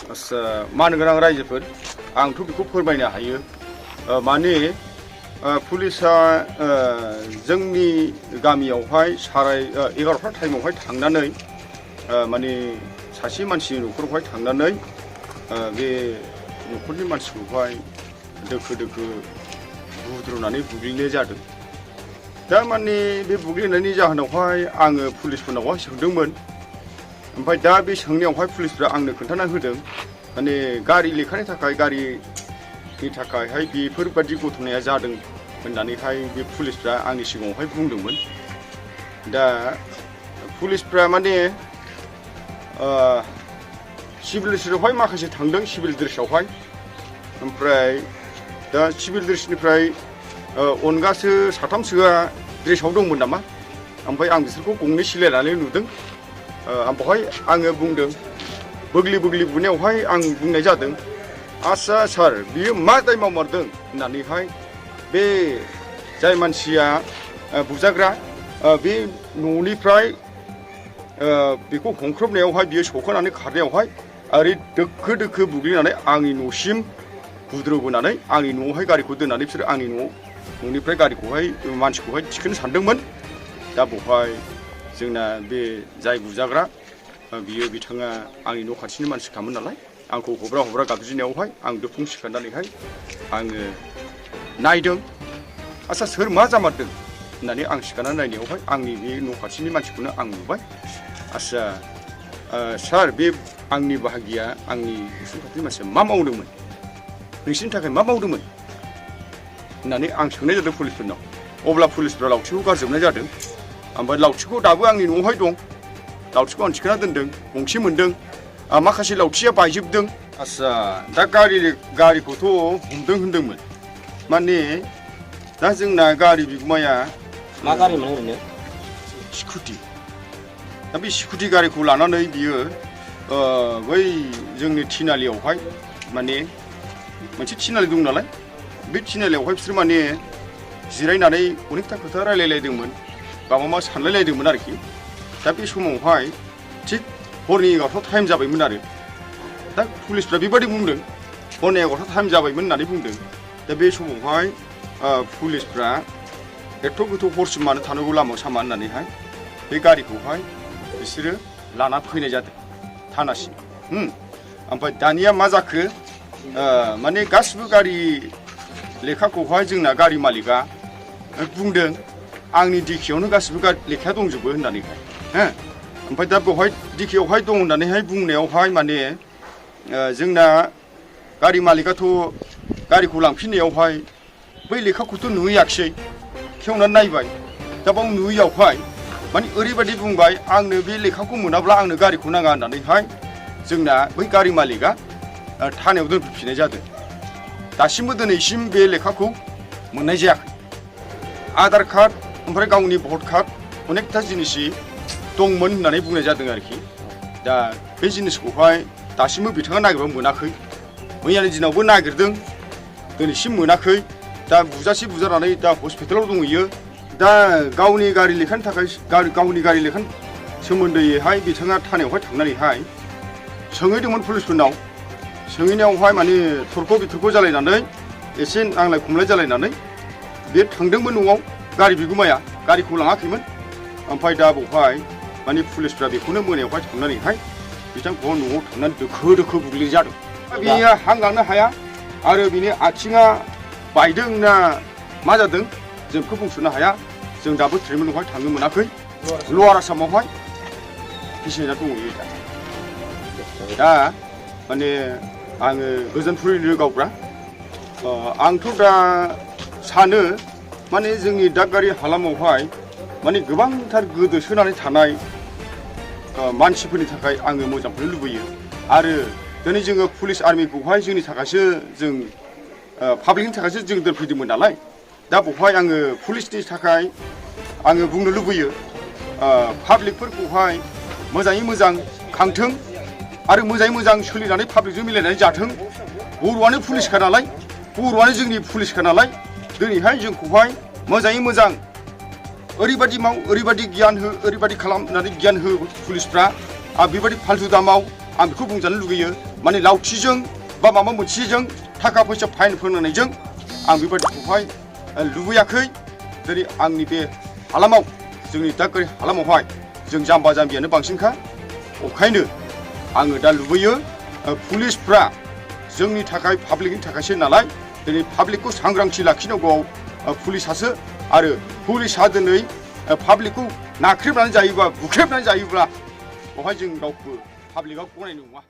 मानो गोनां रायजोफोर आंथ' बेखौ फोरमायनो हायो माने पुलिसा जोंनि गामियावहाय 11:30 टाइमावहाय थांनानै माने सासे मानसिनि न'खरावहाय थांनानै बे न'खरनि मानसिखौहाय दोखो दोखो बुद्रुनानै बुग्लिनाय जादों। दा माने बे बुग्लिनायनि जाहोनावहाय आङो पुलिसफोरनावहाय सोंदोंमोन। ओमफ्राय दा बे सोंनायावहाय पुलिसफ्रा आंनो खोन्थाना होदों माने गारि लेखानि थाखाय गारिनि थाखायहाय बेफोरबायदि घटनाया जादों होननानैहाय बे पुलिसफ्रा आंनि सिगाङावहाय बुंदोंमोन। दा पुलिसफ्रा माने सिभिल ड्रेसआवहाय माखासे थांदों सिभिल ड्रेसआवहाय। ओमफ्राय दा सिभिल ड्रेसनिफ्राय अनगासो साथामसोआ ड्रेसआव दंमोन नामा। ओमफ्राय आं बिसोरखौ गंनै सिलायनानै नुदों। ओमफ्राय आङो बुंदों बोग्लि बोग्लि बुनायावहाय आं बुंनाय जादों आच्छा सार बियो मा दाय मावमारदों होननानैहाय बे जाय मानसिया बुजाग्रा बे न'निफ्राय बेखौ हमख्रबनायावहाय बियो सौखानानै खारनायावहाय ओरै दोखो दोखो बुग्लिनानै आंनि न'सिम बुद्रुबोनानै आंनि न'आवहाय गारिखौ दोननानै बिसोर आंनि न'निफ्राय गारिखौहाय मानसिखौहाय थिखोनो सानदोंमोन। दा बेवहाय जोंना बे जाय बुजाग्रा बियो बिथाङा आंनि न' खाथिनि मानसिखामोन नालाय आंखौ हब्रा गाबज्रिनायावहाय आं दुफुं सिखारनानैहाय आङो नायदों आच्छा सोर मा जामारदों होननानै आं सिखारनानै नायनायावहाय आंनि बे न' खाथिनि मानसिखौनो आं नुबाय। आच्छा सार बे आंनि बाहागिया आंनि उसुं खाथिनि मानसिया मा मावदोंमोन नोंसिनि थाखाय मा मावदोंमोन होननानै आं सोंनाय जादों पुलिसफोरनाव। अब्ला पुलिसफ्रा लावथिखौ गारजोबनाय जादों। ओमफ्राय लावथिखौ दाबो आंनि न'आवहाय दं। लावथिखौ आं थिखोना दोनदों गंसे मोनदों। माखासे लावथिया बायजोबदों। आच्छा दा गारिखौथ' हमदों होनदोंमोन माने दा जोंना गारि बिगुमाया मा गारिमोन ओरैनो? स्कुटि। दा बे स्कुटि गारिखौ लानानै बियो बै जोंनि थिनालियावहाय माने मोनसे थिनालि दं नालाय बे थिनालियावहाय बिसोर माने जिरायनानै अनेकथा खोथा रायलायलायदोंमोन माबा मा सानलायलायदोंमोन आरोखि। दा बे समावहाय थिग हरनि 11:00 टाइम जाबायमोन आरो। दा पुलिसफ्रा बेबायदि बुंदों हरनि 11:00 टाइम जाबायमोन होननानै बुंदों। दा बे समावहाय पुलिसफ्रा एथ' गोथौ हरसिम मानो थानांगौ लामा सामा होननानैहाय बे गारिखौहाय बिसोरो लाना फैनाय जादों थानासिम। ओमफ्राय दानिया मा जाखो माने गासिबो गारि लेखाखौहाय जोंना गारि मालिकआ बुंदों आंनि दिखियावनो गासिबो लेखाया दंजोबो होननानैहाय ओमफ्राय दा बेवहाय दिखियावहाय दं होननानैहाय बुंनायावहाय माने जोंना गारि मालिकआथ' गारिखौ लांफिननायावहाय बै लेखाखौथ' नुहैयाखिसै खेवनानै नायबाय। दा बाव नुयैयावहाय माने ओरैबायदि बुंबाय आंनो बे लेखाखौ मोनाब्ला आंनो गारिखौ नाङा होननानैहाय जोंना बै गारि मालिकआ थानायाव दोनफैफिननाय जादों। दासिमबो दिनैसिम बे लेखाखौ मोननाय जायाखै। आधार कार्ड ओमफ्राय गावनि भट कार्ड अनेकथा जिनिस दंमोन होननानै बुंनाय जादों आरोखि। दा बे जिनिसखौहाय दासिमबो बिथाङा नागिरबाबो मोनाखै। मैयानि दिनावबो नागिरदों दिनैसिम मोनाखै। दा बुजासे बुजानानै दा हस्पिटालाव दंहैयो। दा गावनि गारि लेखानि थाखाय गावनि गारि लेखानि सोमोन्दैहाय बिथाङा थानायावहाय थांनानैहाय सोंहैदोंमोन पुलिसफोरनाव। सोंहैनायावहाय माने थरख' बिथरख' जालायनानै एसे नांलाय खमलाय जालायनानै बे थांदोंमोन न'आव गारि बिगुमाया गारिखौ लाङाखैमोन। ओमफ्राय दा बेवहाय माने पुलिसफ्रा बेखौनो मोनायावहाय थांनानैहाय बिथांखौ न'आव थांनानै दोखो दोखो बुग्लिनाय जादों। बियो हां लानो हाया आरो बिनि आथिङा बायदों ना मा जादों जों बेखौ बुंस'नो हाया। जों दाबो ट्रिटमेन्टआवहाय थांनो मोनाखै। लवार आसामावहाय पेसेन्टआ दंहैयो दा माने आङो गोजोनपुरिनि गावग्रा। आंथ' दा सानो माने जोंनि दागगारि हालामावहाय माने गोबांथार गोदोसोनानै थानाय मानसिफोरनि थाखाय आङो मोजांखौनो लुबैयो। आरो दिनै जोङो पुलिस आर्मिखौहाय जोंनि थाखायसो जों पाब्लिकनि थाखायसो जों दोनफैदोंमोन नालाय। दा बेवहाय आङो पुलिसनि थाखाय आङो बुंनो लुबैयो पाब्लिकफोरखौहाय मोजाङै मोजां खांथों आरो मोजाङै मोजां सोलिनानै पाब्लिकजों मिलायनानै जाथों। बर'आनो पुलिसखा नालाय बर'आनो जोंनि पुलिसखा नालाय दिनैहाय जोंखौहाय मोजाङै मोजां ओरैबायदि माव ओरैबायदि गियान हो ओरैबायदि खालाम होननानै गियान हो पुलिसफ्रा। आं बेबायदि फाल्थु दा माव आं बेखौ बुंजानो लुगैयो। माने लावथिजों बा माबा मोनसेजों थाखा फैसा फाइन फोनांनायजों आं बेबायदिखौहाय लुबैयाखै। दिनै आंनि बे हालामाव जोंनि दागगारि हालामावहाय जों जाम्बा जाम्बियानो बांसिनखा। ओंखायनो आङो दा लुबैयो पुलिसफ्रा जोंनि थाखाय पाब्लिकनि थाखायसो नालाय दिनै पाब्लिकखौ सांग्रांथि लाखिनांगौआव पुलिसासो आरो पुलिसा दिनै पाब्लिकखौ नाख्रेबनानै जायोबा बुख्रेबनानै जायोब्ला बेवहाय जों रावबो पाब्लिकआ गनायनाय नङा।